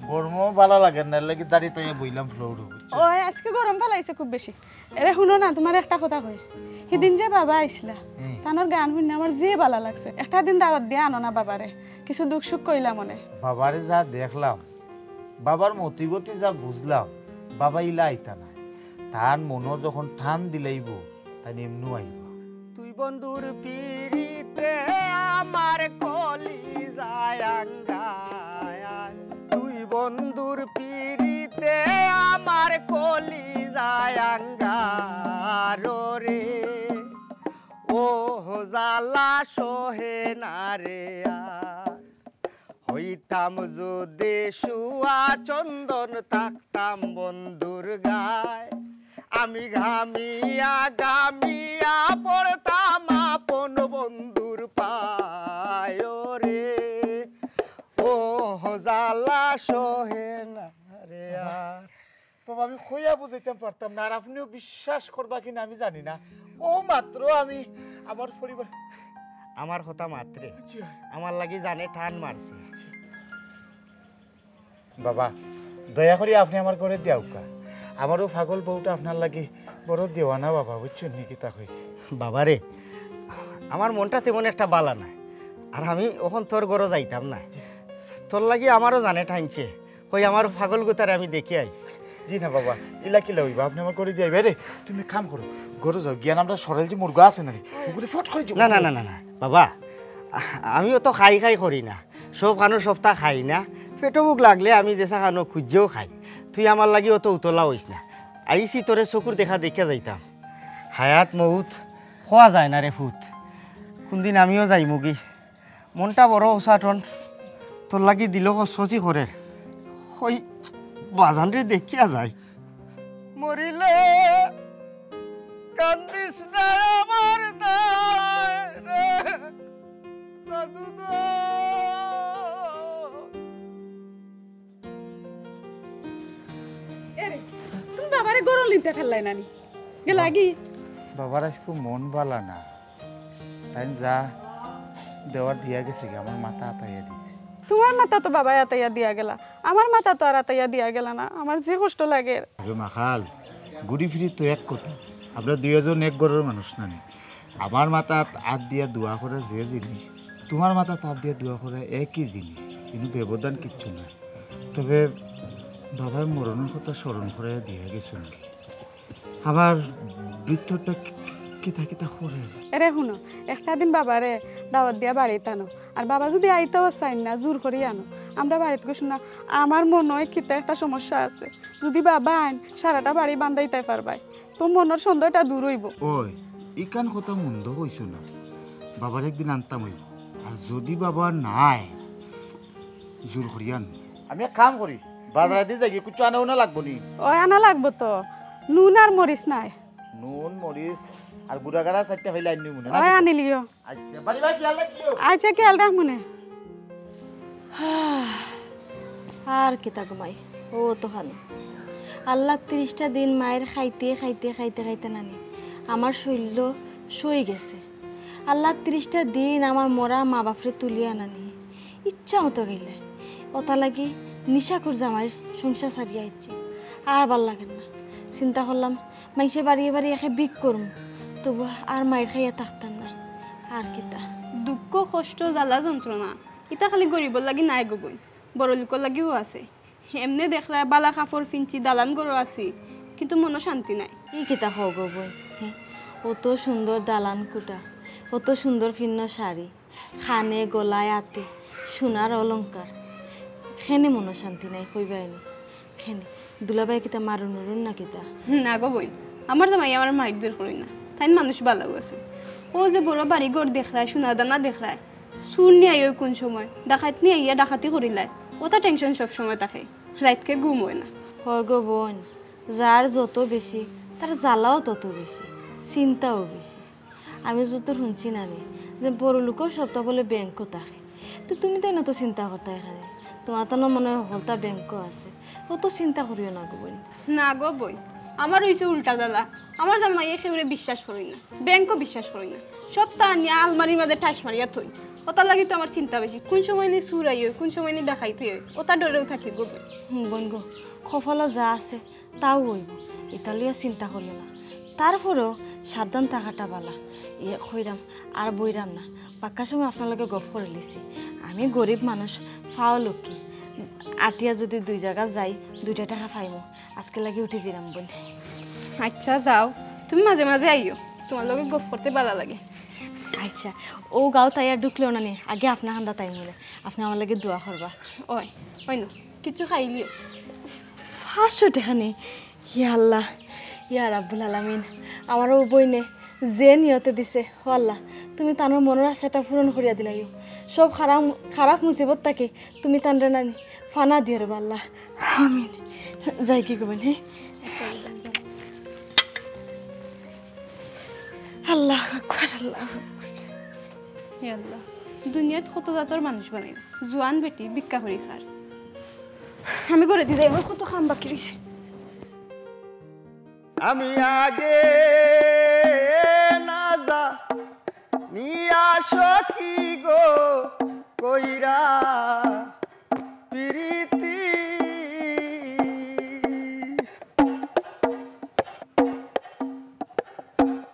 গরমও বালা লাগে না, এর লাগি দাড়িত আইয়া বইলাম ফ্লোরো, বুঝছো? ওই, আজকে গরম ফালাইছে খুব বেশি। এরে, হুনো না, তুমারে একটা কথা কই। হিদিন যে বাবা আইছলা, হুম। তানর গান হুনিয়া আমার যে বালা লাগছে। একটা দিন দাওয়াত দিয়া আনো না বাবারে, কিছু দুখ সুখ কইলাম অনে। বাবারে যা দেখলাম, বাবার মতিগতি যা বুঝলাম, বাবা ইলা আইতা নায়। তান মনো যখন টান দিলাইবো, তাইন এমনেউ আইবা। তুই বন্ধুর পিরিতে আমার কলিজায় আঙ্গার, তুই বন্ধুর পিরিতে আমার কলিজায় আঙ্গার রে। ও জ্বালা সহে না রে আর। হইতাম যদি সুয়া চন্দন, থাকতাম বন্ধুর গায়। আমি ঘামিয়া ঘামিয়া পড়তাম আপন বন্ধুর পায় রে। ও জ্বালা সহে না রে আর। বাবা, আমি কইয়া বুঝাইতাম পারতাম না, আর আপনেও বিশ্বাস করবা কি না আমি জানি না। অউ মাত্র আমি আমার পরিবার আমার কথা মাতরে। জি অয়। আমার লাগি জানে টান মারছে। বাবা, দয়া করি আপনে আমার ঘরে দিয়া আউক্কা। আমার অউ পাগল বউটা আপনার লাগি বড় দেওয়ানা বাবা, বুঝছইন নি কিতা কইছি? বাবা রে, আমার মনটা তেমন একটা বালা নায়, আর আমি অখন তোর ঘরো যাইতাম নায়। তোর লাগি আমারও জানে টানছে। কই, আমার পাগল গুতারে আমি দেখি আই। জি না বাবা, ইলা কিলা অইবা? আপনে আমার ঘরে দিয়া আইবা। রে, তুমি কাম করো, ঘরো যাও, গিয়া আমরার সরল যে মুরগা আছে না রে, অগুরে ফট করি যাও। না, না, না, না, না, বাবা, আ-, আমি অত খাই খাই করি না, সব খানো সপ্তাহ খাই না, পেটো ভুক লাগলে আমি যেছা খানো খুঁজিয়াও খাই। তুই আমার লাগি অত উতলা অইস না, আইছি তোরে চকুর দেখা দেখিয়া যাইতাম। হায়াত মউত কওয়া যায় না রে ফুত, কুনদিন আমিও যাইমুগি। মনটা বড় উচাটন, তোর লাগি দিলো কচকচি করের। কই, বাজানরে দেখিয়া যাই। মরিলে কান্দিস না আমার দায় রে, দাদু দায়। এরে, তুমি বাবারে গরম লিনতে ফেললাই নানি? গেলাগি? বাবার আইজকু মন বালা না। তাইন যা দেওয়ার দিয়া গেছেগি, আমার মাথা আতাইয়া দিছে। তুমার মাথা তো বাবায় আতাইয়া দিয়া গেলা, আমার মাথা তো আর আতাইয়া দিয়া গেলা না। আমার যে কষ্ট লাগের। আরে মাখাল, ঘুরি ফিরি তো এক কথা, আমরা দুইজন এক ঘরর মানুষ নানি। আমার মাথাত আত দিয়া দোয়া করা যে জিনিস, তুমার মাথাত আত দিয়া দোয়া করা একই জিনিস, কিন্তু ব্যবধান কিচ্ছু নাই। তবে বাবার মরণর কথা স্মরণ করাইয়া দিয়া গেছইন। আমার ভিতরটা কি-, কিতা কিতা করের। এরে হুনো, একটা দিন বাবারে দাওয়াত দিয়া বাড়িত আনো। আর বাবা যুদি আইতাও চাইন না, জুর করি আনো। আমরা বাড়িত গেছি না, আমার মনো অয় কিতা একটা সমস্যা আছে। যুদি বাবা আইন, সারাটা বাড়ি বান্ধাইতায় পারবায়, তো মনর সন্দেহটা দূর অইবো। ওই, ইখান কথা মন্দ কইছো না, বাবারে একদিন আনতাম অইবো। আর যুদি বাবা না আয়, জুর করি আন। আমি এক কাম করি, বাজারেদি যাইগি, কিচ্ছু আনা উনা লাগবো নি? অয়, আনা লাগবো তো, নুন আর মরিচ নাই। নুন, মরিচ আর গুড়া গাড়া চাইরটা পাইলে আনিমুনে, না অয়, কিতা? আনিলিও। আচ্ছা, বাড়ি বাড়ি খেয়াল রাখিও। আচ্ছা, খেয়াল রাখমুনে। আর কিতা ঘুমাই, অউ তো খানো। আল্লার তিরিশটা দিন মাইর খাইতে, খাইতে, খাইতে, খাইতে নানি আমার শইল্ল সই গেছে। আল্লার তিরিশটা দিন আমার মরা মা বাপরে তুলিয়া নানি ইচ্ছা মতো গেলে। অতা লাগি নিশাকুর জামাইর সংসার ছাড়িয়া আইছি। আর ভালা লাগের না। চিন্তা করলাম, মাইনষে বাড়িয়ে বাড়িয়ে একে ভিক করমু, তবু আর মাইর খাইয়া থাকতাম নায়। আর কিতা? দুঃখ, কষ্ট, জ্বালা, যন্ত্রণা, ইতা খালি গরিবর লাগি নায় গো বইন, বড় লোকর লাগিও আছে। এমনে দেখরায় ভালা কাপড় ফিনছি, দালান ঘরো আছি, কিন্তু মনো শান্তি নাই। ই কিতা কও গো বইন? হে, অত সুন্দর দালান কুটা, অত সুন্দর ফিন্নো শাড়ি, কানে, গলায়, আতে সোনার অলংকার, কেনে মনো শান্তি নাই, কইবায়নি? কেনে? দুলাভাই কিতা মারুন উরুন না কিতা? না গো বইন, আমার জামাই আমার মাইর জোর করইন না, তাইন মানুষ ভালাউ আছে। অউ যে বড় বাড়ি ঘর দেখরায়, সোনা দানা দেখরায়, চুর নি আইয়া কুন সময়, ডাকাইত নি আইয়া ডাকাতি করিলায়, অতা tension সব সময় থাকে, রাইতকে ঘুম অয় না। হয় গো বইন, যার যত বেশি, তার জ্বালাও তত বেশি, চিন্তাও বেশি। আমি যতদূর হুনছি নানি, যে বড় লোকর সবতা বুলে ব্যাংকো থাকে। তে তুমি তাইন অত চিন্তা করতায় কেনে? তুমার তানো মনো অয় হকলতা ব্যাংকো আছে। অত চিন্তা করিও না গো বইন। না গো বইন, আমার অইছে উল্টা জ্বালা। আমার জামাইয়ে কেউরে বিশ্বাস করইন না, ব্যাংকো বিশ্বাস করইন না। সবতা আনিয়া আলমারির মাঝে ঠাস মারিয়া থইন। অতার লাগি তো আমার চিন্তা বেশি। কুন সময় নি চুর আইয়, কুন সময় নি ডাকাইত অয়, অতার ডরেউ থাকি গো বইন। হুম, বইন গো, কপালো যা আছে, তাও অইবো, ইতা লইয়া চিন্তা করিও না। তারপরেও সাবধান থাকাটা ভালা। ইয়ে কইরাম, আর বইরাম না, বাক্কা সময় আপনার লগে গফ করিলিছি। আমি গরিব মানুষ, পাও লক্ষ্মী, আটিয়া যদি দুই জাগা যাই, দুইটা টেকা পাইমু। আজকে লাগি উঠি যিরাম বইন। আচ্ছা, যাও, তুমি মাঝে মাঝে আইও, তুমার লগে গফ করতে ভালা লাগে। আচ্ছা, অউ গাঁওত আইয়া ঢুকলেও না নি, আগে আপনার কান্দাত আইমু নে, আপনে আমার লাগি দোয়া করবা। ওই, ওই না, কিছু খাইলিও। পাঁচশো টেকা নি? ইয়া আল্লাহ, ইয়া রাব্বুল আলামিন, আমার অউ বইনে যে নিয়তে দিছে, ও আল্লাহ, তুমি তানর মনর আশাটা পূরণ করিয়া দিলাইও। সব খারাপ, খারাপ মুসিবত থাকি তুমি তানরে নানি ফানা দিও রে বা আল্লাহ। আমিন। যাই কি করবেন, হে? আল্লাহু আকবার, আল্লাহু আকবার। হে আল্লাহ, দুনিয়াত কত জাতর মানুষ বানাইল, জোয়ান বেটি ভিক্ষা করি খার। আমি ঘরে দি যাই, আমার কত কাম বাকি রইছে। আমি আগে না জানিয়া সখী গো কইরা পিরিতি,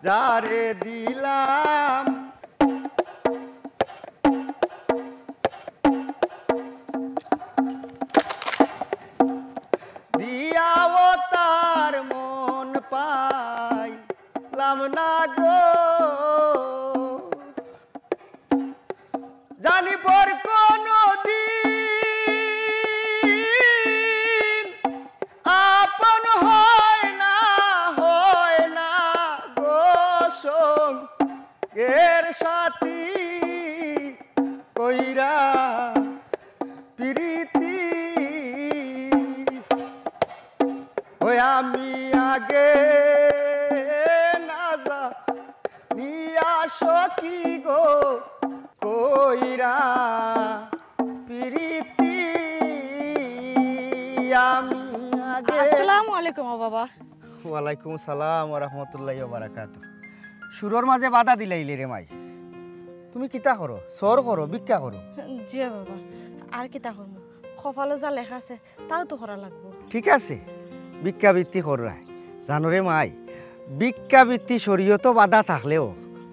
যারে দিলাম দিয়াও তার মন পাইলাম না গো। জানি পর কোনো দিন আপন হয় না, হয় না গো সঙ্গের সাথী কইরা পিরিতি। ওই আমি আগে না জানিয়া সখী গো কইরা পিরিতি, আমি আগে। আসসালামু আলাইকুম, ও বাবা। ওয়ালাইকুম সালাম ওয়া রাহমাতুল্লাহি ওয়া বারাকাতুহু। সুরর মাঝে বাধা দিলাইলে রে মাই। তুমি কিতা করো? সর করো, ভিক্ষা করো। জি বাবা, আর কিতা করমু? কপালো যা লেখা আছে, তাও তো করা লাগবো। ঠিক আছে, ভিক্ষাবৃত্তি কররায়। জানো রে মাই, ভিক্ষাবৃত্তি শরীয়তো বাধা থাকলেও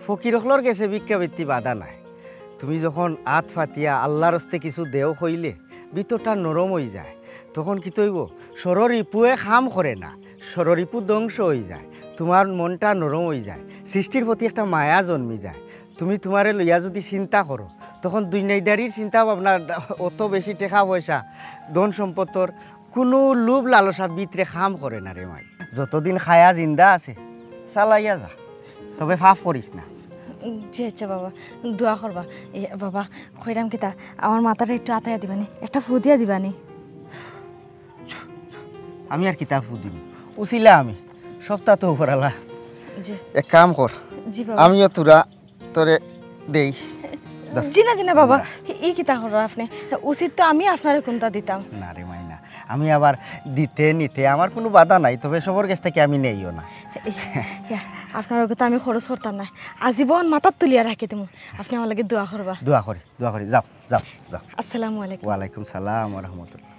ফকির অকলর গেছে ভিক্ষাবৃত্তি বাধা নায়। তুমি যখন আত ফাতিয়া আল্লাহর হস্তে কিছু দেও কইলে, ভিতরটা নরম অইযায়, তখন কিতা অইবো? ষড়রিপুয়ে কাম করে না, ষড়রিপু ধ্বংস অইযায়, তুমার মনটা নরম অইযায়, সৃষ্টির প্রতি একটা মায়া জন্মি যায়। তুমি তুমারে লইয়া যুদি চিন্তা করো, তখন দুনিয়াদারির চিন্তা ভাবনা, অত বেশি টেকা পয়সা, ধন সম্পদর কুনু লোভ লালসা ভিতরে কাম করে না রে মাই। যতদিন খায়া জিন্দা আছে, চালাইয়া যা, তবে পাপ করিস না। জি আচ্ছা বাবা, দোয়া করবা। এ বাবা, কইরাম কিতা, আমার মাথাটা একটু আতাইয়া দিবানি, একটা ফু দিয়া দিবানি। আমি আর কিতা ফু দিমু? উছিলা আমি, সবটা তো উপরআলা। জি। এক কাম কর, জি বাবা। আমিও থুড়া তোরে দেই। জি না, জি না বাবা, না। ই কিতা কররা আপনে? উচিত তো আমি আপনারে কুন্তা দিতাম। না রে মাই না, আমি আবার দিতে নিতে আমার কুনু বাধা নাই, তবে সবর গেছ থাকি আমি নেইও না। ইয়া, আপনার ওকে তো আমি খরচ করতাম না, আজীবন মাথাত তুলিয়া রাখি দিমু। আপনে আমার লাগি দোয়া করবা। দোয়া করি, দোয়া করি। যাও, যাও, যাও। আসসালামু আলাইকুম। ওয়ালাইকুম সালাম ওয়া রাহমাতুল্লাহ।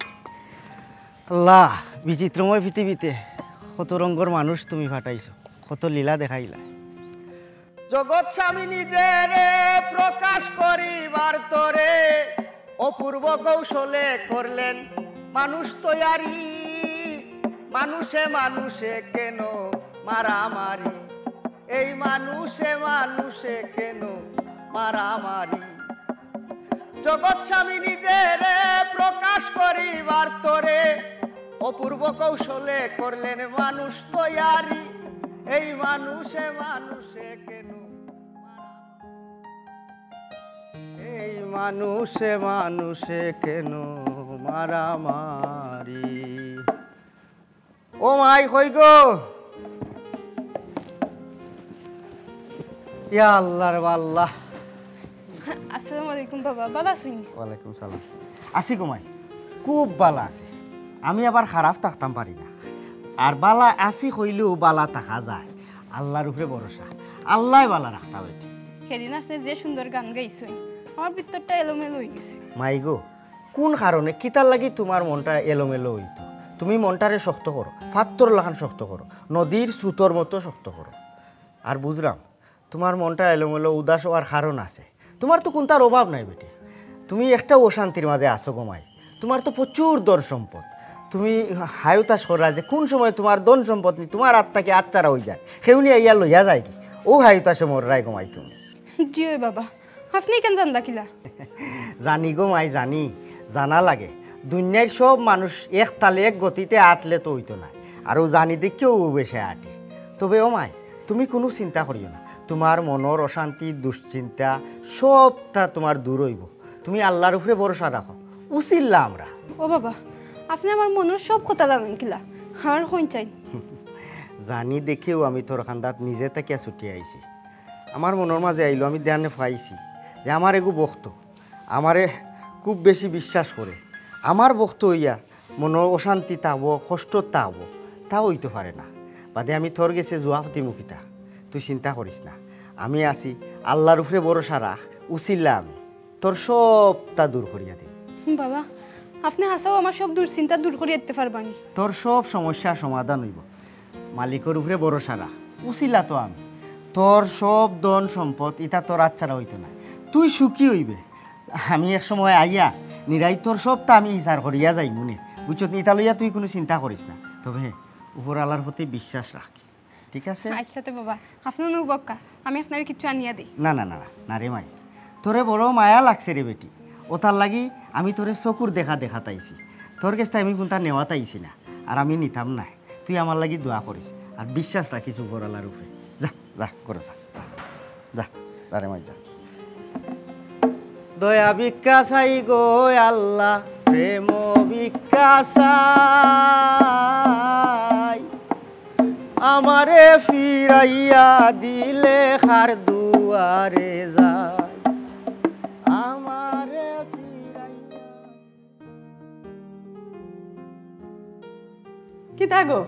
আল্লাহ, বিচিত্রময় পৃথিবীতে কত রঙর মানুষ তুমি পাঠাইছো, কত লীলা দেখাইলা। জগৎ স্বামী নিজেরে প্রকাশ করিবার তরে অপূর্ব কৌশলে করলেন মানুষ তৈয়ারি। মানুষে মানুষে কেন মারামারি, এই মানুষে মানুষে কেন মারামারি। জগৎ স্বামী নিজেরে প্রকাশ করিবার তরে অপূর্ব কৌশলে করলেন মানুষ তৈয়ারি। এই মানুষে মানুষে কেন, এই মানুষে মানুষে কেন মারামারি? ও মাই, কই গো? ইয়া আল্লাহ রে আল্লাহ। আসসালামু আলাইকুম বাবা, ভালা আছইন? ওয়ালাইকুম সালাম। আছি গো মাই, খুব ভালা আছি। আমি আবার খারাপ থাকতাম পারি না। আর ভালা আছি কইলেও ভালা থাকা যায়। আল্লাহর উপরে ভরসা, আল্লায় ভালা রাখতা বেটি। সেদিন আপনে যে সুন্দর গান গাইছইন, আমার ভিতরটা এলোমেলো অইগেছে। মাই গো, কুন কারণে, কিতার লাগি তুমার মনটা এলোমেলো অইতো? তুমি মনটারে শক্ত করো, পাত্থর লাখান শক্ত করো, নদীর স্রোতর মতো শক্ত করো। আর বুঝরাম, তুমার মনটা এলোমেলো উদাস অওয়ার কারণ আছে। তুমার তো কুন্তার অভাব নাই বেটি, তুমি একটাউ অশান্তির মাঝে আছো গো মাই। তুমার তো প্রচুর ধন সম্পদ। তুমি হায়তাশ কররায় যে কুন সময় তুমার ধন সম্পদ নি তুমার আত থাকি আতছাড়া অইযায়, কেউ নি আইয়া লইয়া যায়গি। অউ হায়তাশে মররায় গো মাই তুমি। জি অয় বাবা, আপনে ইখান জানলা কিলা? জানি গো মাই, জানি, জানা লাগে। দুনিয়ার সব মানুষ এক তালে এক গতিতে আটলে তো অইতো নায়, আর অউ জানি দেখিয়াউ অউ বেশে আটি। তবে ও মাই, তুমি কুনু চিন্তা করিও না, তুমার মনর অশান্তি, দুশ্চিন্তা সবতা তুমার দূর অইবো। তুমি আল্লার উপরে ভরসা রাখো, উছিলা আমরা। ও বাবা, আপনে আমার মনর সব কথা জানইন কিলা? আমার কইন চাইন। জানি দেখিয়াউ আমি তোর কান্দাত নিজে থাকিয়া ছুটিয়া আইছি। আমার মনর মাঝে আইলো, আমি ধ্যানে পাইছি যে আমার এগু ভক্ত, আমারে খুব বেশি বিশ্বাস করে। আমার ভক্ত অইয়া মনর অশান্তি থাকবো, কষ্ট থাকবো, তা অইতো পারে না। বাদে আমি তোর গেছে জুয়াপ দিমু কিতা? তুই চিন্তা করিস না, আমি আছি, আল্লার উপরে ভরসা রাখ, উছিলা আমি। তোর সবতা দূর করিয়া দিমু। বাবা, আপনে হাছাউ আমার সব দুশ্চিন্তা দূর করিয়া দিতে পারবা নি? তোর সব সমস্যা সমাধান অইবো। মালিকর উপরে ভরসা রাখ, উছিলা তো আমি। তোর সব ধন সম্পদ ইতা তোর আতছাড়া অইতো নায়, তুই সুখী অইবে। আমি এক সময় আইয়া নিরাই তোর সবতা আমি হিসাব করিয়া যাইমু নে, বুঝছত নি? ইতা লইয়া তুই কুনু চিন্তা করিস না। তবে হে, উপরআলার প্রতি বিশ্বাস রাখিস। ঠিক আছে? আচ্ছা তে বাবা, আপনে নু বক্কা, আমি আপনারে কিচ্ছু আনিয়া দেই। না, না, না, না, না রে মাই, তোরে বড় মায়া লাগছে রে বেটি, অতার লাগি আমি তোরে চকুর দেখা দেখাত আইছি, তোর গেছ থাকি আমি কুন্তা নেওয়াত আইছি না, আর আমি নিতাম নায়। তুই আমার লাগি দোয়া করিস, আর বিশ্বাস রাখিস উপরআলার উপরে। যা, যা, ঘরো যা, যা, যা, যা রে মাই, যা। দয়া ভিক্ষা চাই গো আল্লা, প্রেম ভিক্ষা চাই। আমারে ফিরাইয়া দিলে কার দুয়ারে যাই। আমারে ফিরাইয়া কিতা গো?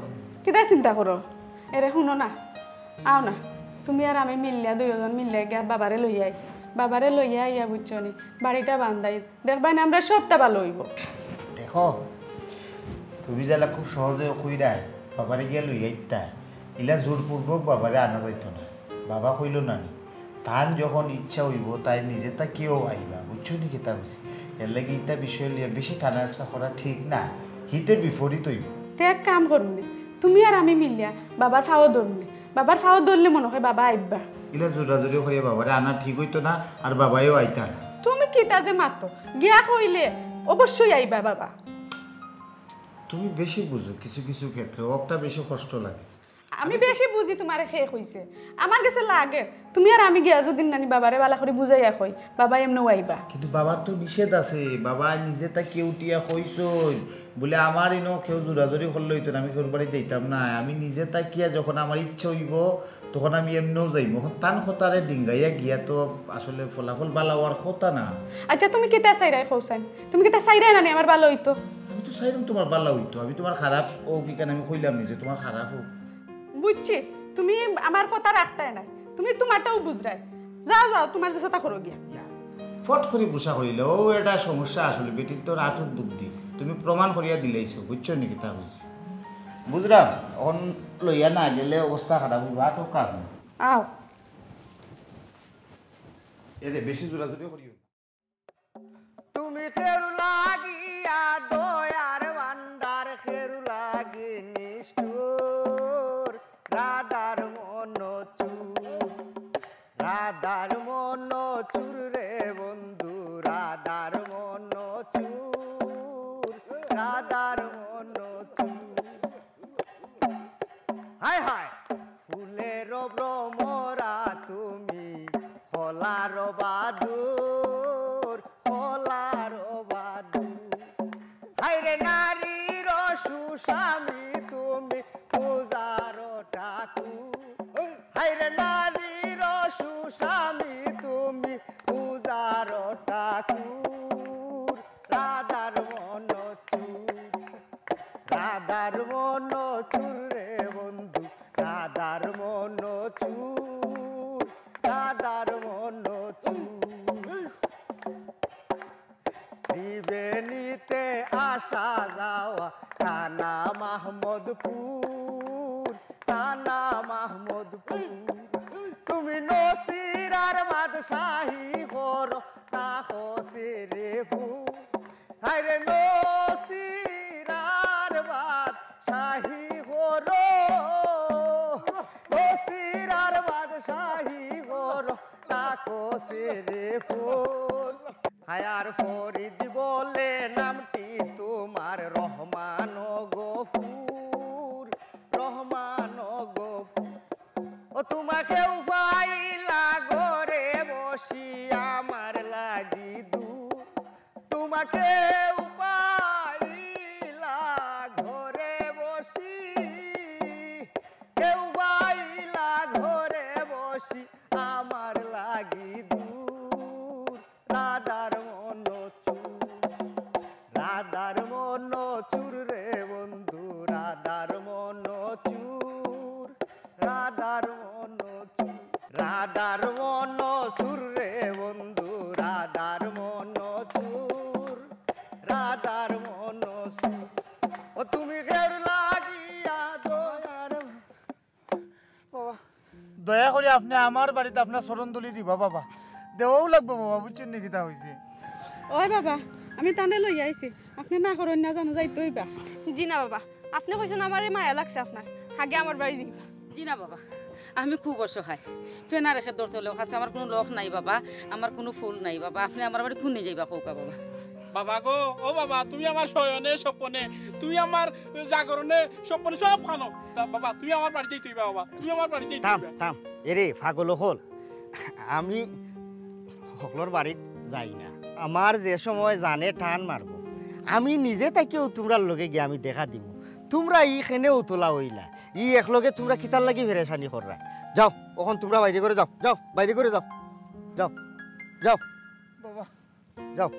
কিতা চিন্তা করো? এরে হুনো না, আও না, তুমি আর আমি মিল্লিয়া, দুইওজন মিল্লিয়া গিয়া বাবারে লইয়া আই। বাবারে লইয়া আইয়া, বুঝছো নি, বাড়িটা বান্ধাই, দেখবায় নি আমরার সবটা ভালা অইবো। দেখো, তুমি যেলা খুব সহজে কইরায়, বাবারে গিয়া লইয়া আইতা, ইলা জোরপূর্বক বাবারে আনা যাইতো না। বাবা কইলো না নি, তান যখন ইচ্ছা অইবো, তাইন নিজে থাকিয়াউ আইবা, বুঝছো নি কিতা কইছি? এরলাগি ইতা বিষয় লইয়া বেশি টানাহেচড়া করা ঠিক না, হিতে বিপরীত অইবো। তে এক কাম করমু নে, তুমি আর আমি মিলিয়া বাবার পাও ধরমু নে, বাবার পাও ধরলে মনো অয় বাবা আইবা। ইলা জোরাজুরি করিয়া বাবারে আনা ঠিক অইতো না, আর বাবায়ও আইতা না। তুমি কিতা যে মাতো, গিয়া কইলে অবশ্যই আইবা বাবা। তুমি বেশি বুঝো কিছু কিছু ক্ষেত্রে, অকটা বেশি কষ্ট লাগে। আমি বেশি বুঝি, তুমারে কে কইছে? আমার গেছে লাগে, তুমি আর আমি গিয়া যুদি নানি বাবারে ভালা করি বুঝাইয়া কই, বাবা এমনেউ আইবা। কিন্তু বাবার তো নিষেধ আছে, বাবা নিজে থাকি উঠিয়া কইছইন, বুলে আমার ইনো কেউ জোরাজুরি করলে অইতো না, আমি কেউর বাড়িত যাইতাম না, আমি নিজে থাকিয়া যখন আমার ইচ্ছা অইবো, তখন আমি এমনেউ যাইমু। অখন তান কথারে ডিঙ্গাইয়া গিয়া তো আসলে ফলাফল ভালা অওয়ার কথা না। আচ্ছা, তুমি কিতা চাইরায় কও চাইন? তুমি কিতা চাইরায় নানি আমার ভালা অইতো? আমি তো চাইরাম তুমার ভালা অইতো, আমি তুমার খারাপ অউক ইখান আমি কইলাম নি যে তুমার খারাপ অউক। বুঝছি, তুমি আমার কথা রাখতায় নায়, তুমি তুমারটাউ বুঝরায়। যাও, যাও, তুমার যেতা করো গিয়া। ফট করি গুসা করিলে, অউ এটা সমস্যা আসলে, বেটির তো আটুত বুদ্ধি। তুমি প্রমাণ করিয়া দিলাইছো, বুঝছো নি কিতা কইছি? বুঝরাম, অখন লইয়া না গেলে অবস্থা খারাপ অইবো, আটুক কারণ। আও। এরে, বেশি জোরাজুরি করিও না। তুমি কেউর লাগিয়া দয়ার ভান্ডার, কেউর লাগি নিষ্ঠুর, রাধার মন চুর, রাধার মন চুর রে বন্ধু, রাধার মন চুর, রাধার মন চুর। হায় হায়, ফুলের ভ্রমরা তুমি, কলার বাদুর, কলার বাদুর। হায় রে নারীর সুস্বামী তুমি, পূজার ঠাকুর। হায় রে নারীর সুস্বামী তুমি, পূজার ঠাকুর। রাধার মন চুর, রাধার মন চুর রে বন্ধু, রাধার মন চুর, রাধার মন চুর। ত্রিবেণীতে আসা যাওয়া থানা মাহমুদপুর, থানা মাহমুদপুর। তুমি নসিরার বাদশাহী করো, তাহসিরে ভূ। হায় রে কেউ পাইলা ঘরে বসি, কেউ পাইলা ঘরে বসি, আমার লাগি দূর। রাধার মন চুর, রাধার মন চুর রে বন্ধু, রাধার মন চুর, রাধার মন চুর, রাধার মন চুর রে বন্ধু, রাধার মন চুর, রাধার মন চুর। ও তুমি কেউর লাগিয়া দয়ার বাবা, দয়া করি আপনে আমার বাড়িত আপনার চরণ ধুলি দিবা বাবা। দেওয়াও লাগবো বাবা, বুঝছইন নি কিতা অইছে? ওই বাবা, আমি তানে লইয়া আইছি। আপনে না করইন না জানো, যাইতে অইবা। জি না বাবা, আপনে কইছইন আমারে মায়া লাগছে আপনার, আগে আমার বাড়ি যাইবা। জি না বাবা, আমি খুব অসহায়। ফেনা রেখে ধরতে হলেও কাছে আমার কুনু লখ নাই বাবা, আমার কুনু ফুল নাই বাবা। আপনে আমার বাড়ি কুনদিন যাইবা কউক্কা বাবা? বাবা গো, ও বাবা, তুমি আমার শয়নে স্বপনে, তুমি আমার জাগরণে স্বপনে সব খানো। তা বাবা, তুমি আমার বাড়ি যাইতে অইবা বাবা, তুমি আমার বাড়ি যাইতে থাম, অইবা। থাম। এরে পাগল অকল, আমি হকলর বাড়িত যাই না। আমার যে সময় জানে টান মারবো, আমি নিজে থাকিও তুমরার লগে গিয়া আমি দেখা দিমু। তুমরা ই কেনে উতলা অইলা, ই একলগে তুমরা কিতার লাগি পেরেশানি কররা? যাও, অখন তুমরা বাইরে করে যাও, যাও, বাইরে করে যাও, যাও, যাও, বাবা। যাও।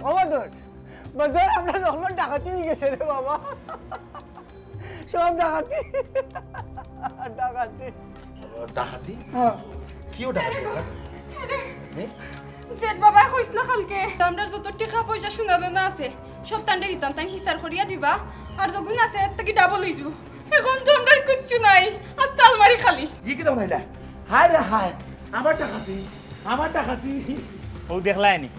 ও বদর, বদর, আমরা হকলর ডাকাতি অই গেছে রে বাবা। সব ডাকাতি। ডাকাতি। ডাকাতি? হ্যাঁ। কিও ডাকাতি, স্যার? হ্যাঁ? জেঠ বাবায় কইছলা কালকে, আমরার যত টেকা পয়সা সোনা দানা আছে, সব তানরে দিতাম, তাইন হিসাব করিয়া দিবা, আর যগুন আছে, এর থাকি ডাবল অইযিবো। অখন তো আমরার কিচ্ছু নাই, আস্তা আলমারি খালি। ই কিতা কইলা? হায় রে হায়, আমার ডাকাতি, আমার ডাকাতি। অউ দেখলায়নি,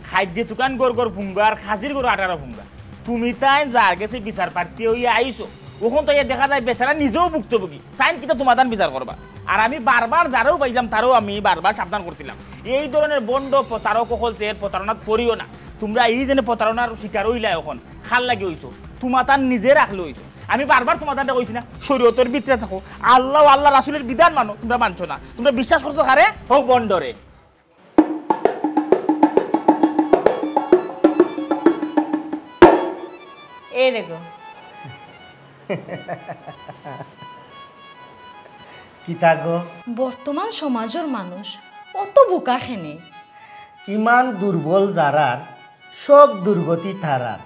খাইজ্জে তুকান গর গর ফুঙ্গা আর খাসির গরু আঠারো ফুঙ্গা। তুমি তাইন যার গেছে বিচার প্রার্থী অইয়া আইছো, অখন তো ইয়া দেখা যায় বেচারা নিজেও ভুক্তভোগী। তাইন কিতা তুমাতান বিচার করবা? আর আমি বারবার যারেউ পাইছলাম, তারেউ আমি বারবার সাবধান করছিলাম, এই ধরনের ভণ্ড প্রতারক অকলতের প্রতারণাত পড়িও না। তুমরা ই যেনে প্রতারণার শিকার অইলায় অখন, কার লাগি অইছো? তুমাতান নিজে রাখলে অইছো। আমি বারবার তুমাতানরে কইছি না, শরীয়তর ভিতরে থাকো, আল্লাহ ও আল্লাহ রাসুলের বিধান মানো, তুমরা মানছো না। তুমরা বিশ্বাস করছো কারে? হউ ভণ্ডরে। এই দেখো। কিতা গো? বর্তমান সমাজর মানুষ অত বোকা কেনে? ইমান দুর্বল যারার, সব দুর্গতি তারার।